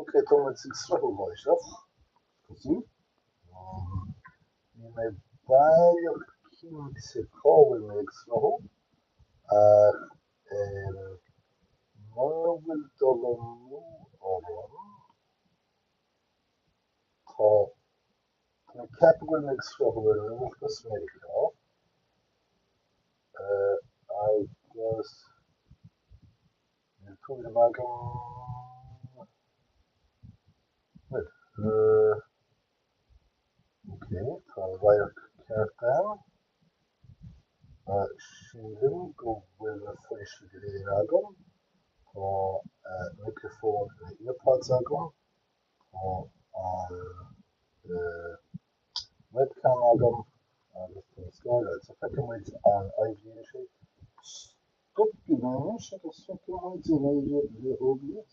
Ok, tá muid ag sruthú láithreach, is cosúil. Níl mé baileach cinnte cá bhfuil mé ag sruthú, ach mura bhfuil dul amú orm, tá, tá mé ag ceapadh go bhfuil mé ag sruthú ar Nuacht as Meiriceá, agus Níl tuairim agam. Bhuel, ok, tá an radharc ceart ann. Sílim go bhfuil na foinsí go léir agam. Tá micreafón na earpods agam. Tá an webcam agam agus tá an scáileán. So feicfidh muid an oibríonn sé. Stopfaidh mé anois agus feicfidh muid ar éirigh le OBS.